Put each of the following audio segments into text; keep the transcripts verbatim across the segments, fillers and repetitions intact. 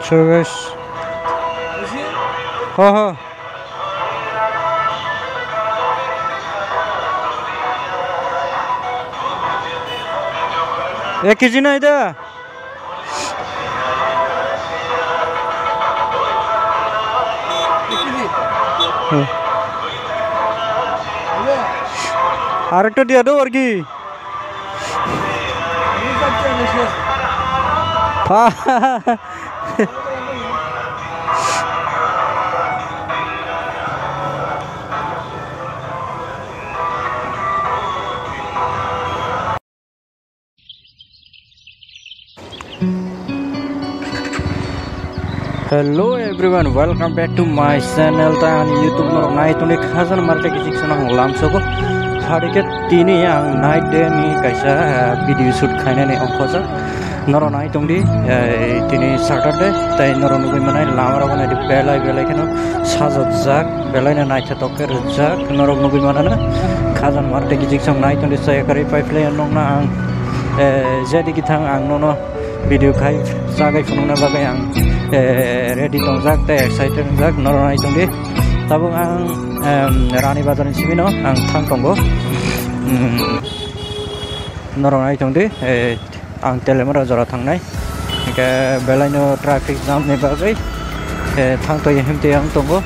So guys, ho ho, ek kg nai da. Hmm. Arekta diya do ar ki. Hello everyone, welcome back to my channel. Ta ani YouTube norok nai tongdi, Khajan Marti kichik sanang lamsogo. Phadike tini ang night day ni kaisa, eh, video shoot khainani ongkhosa. Norok nai tongdi, eh, tini Saturday, tai norok nugui manai lama rok nai di belai belai kheno sajokjak. Belai no naithotok khe rwjak norok nugui manana. Khajan Marti kichik song nai tongdi, chaya kwrwi pai phlai nokna ang, eh, jadi kithang ang nono video khai chagai phunukna bagwi ang, eh, ready tongjak tei excited wngjak norok nai tongdi. Tabuk ang, em, Rani Bazar ni simi no ang thang tongo. Hmm, norok nai tongdi, eh, Ang Telemara jora thangnai. Hingke belaino traffic jam ni bagwi, eh, thangtoi himtwi ang tongo.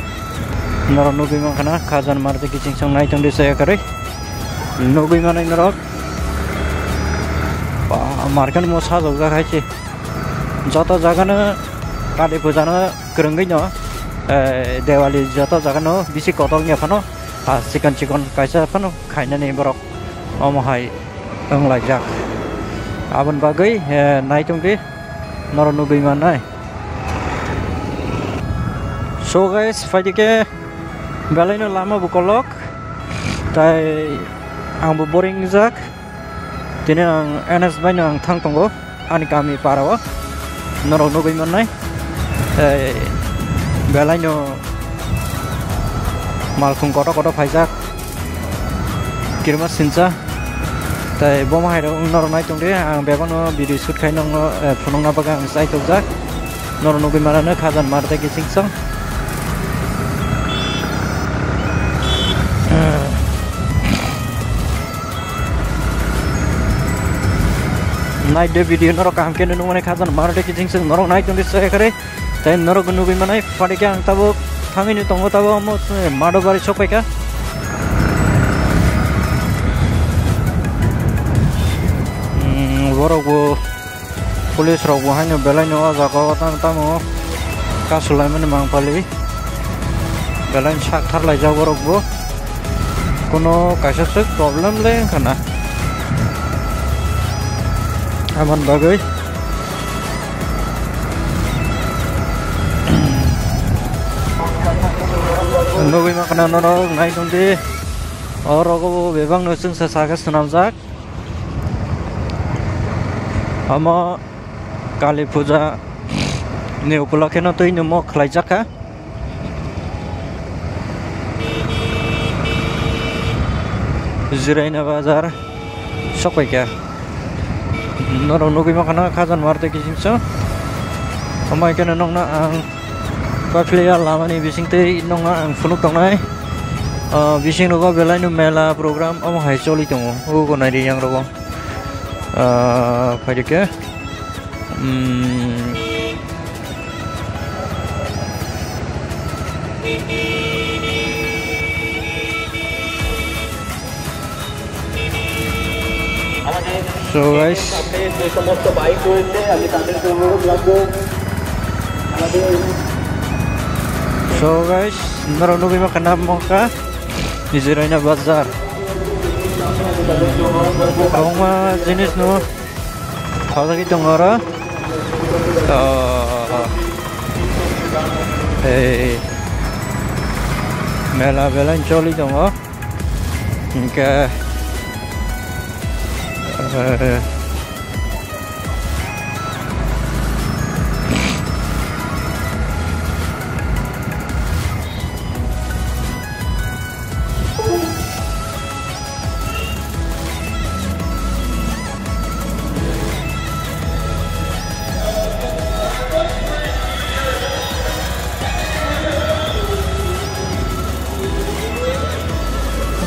Norok nugui mankha na, Khajan Marti kiching song nai tongdi chaya kwrwi. Nugui manai norok. Ba, market mo sajokjak hai se. Joto jagano Kali Puja no kwrwngwi no, eh, Diwali joto jagano bisi kotor wngya phano, ah, chikon chikon kaisa phano khainani borok omo hai wnglaijak. Aboni bagwi, eh, nai tongdi norok nugui mannai. So guys, phaidi khe belaino lama bo kolok, tai ang bo boring jak. Tini ang N S bai no ang thang tongo, ani kami para o. Norok nugui mannai. Tei belaino malkhung kotor kotor phaijak. Kirima sinsa. Tei bomo hai rok norok nai tongdi, ang bebakno video shoot khai nokno, eh, phunukna bagwi ang chai tokjak. Norok nugui manano Khajan Marti kiching song. Nai de video norok kaham khe nukmani Khajan Marti kiching song norok nai tongdi chaya kwrwi. Tei norok nugui manai phaidi khe ang tabuk thangwi ni tongo tabuk omo Madobari sok paikha. Hmm, borok bo Police rok bo haino belai no o jaga o tamo tamo kasu laimani mangpali belai sak tharlaijak borok bo, kuno kaisa swk problem le wngkha na aboni bagwi. Nugui mankha na norok nai tongdi, o rogo bo bebak no chwngsa saka swnamjak. Omo Kali Puja ni upolokhe no twi no mok khlaijak kha. Jiraina Bazar sok pai kha. Norok nugui mankha na Khajan Marti kiching song. Omo hai kheno nokna ang Paphliya lamani bisingtwi nokno ang phunuk tongnai. Ah, bising rogo belaino mela program omo hai choli tongo. Ugo naidi yang rogo. Ah, phaidi khe. Hmm. So guys, so guys, norok nugui mankha na mokha Jiraina Bazar. Kwbangma jinis no thajagwi tongo oro. To, ei mela belai choli tongo. Hingke, eh,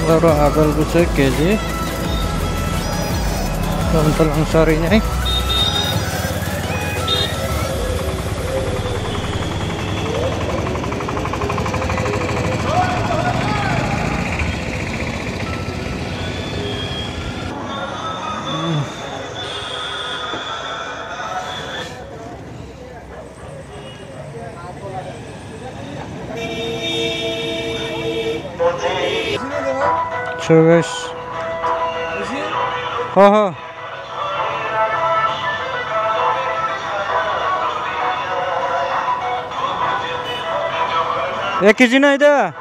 Oro apple busa K G. Tong tong ang sorry nai. So guys, ha ha, ek K G nai da.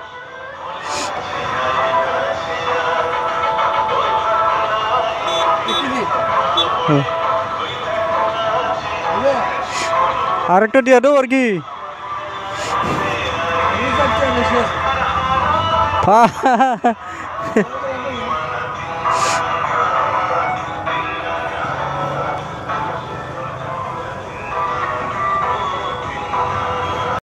Hmm. Arekta diya do ar ki?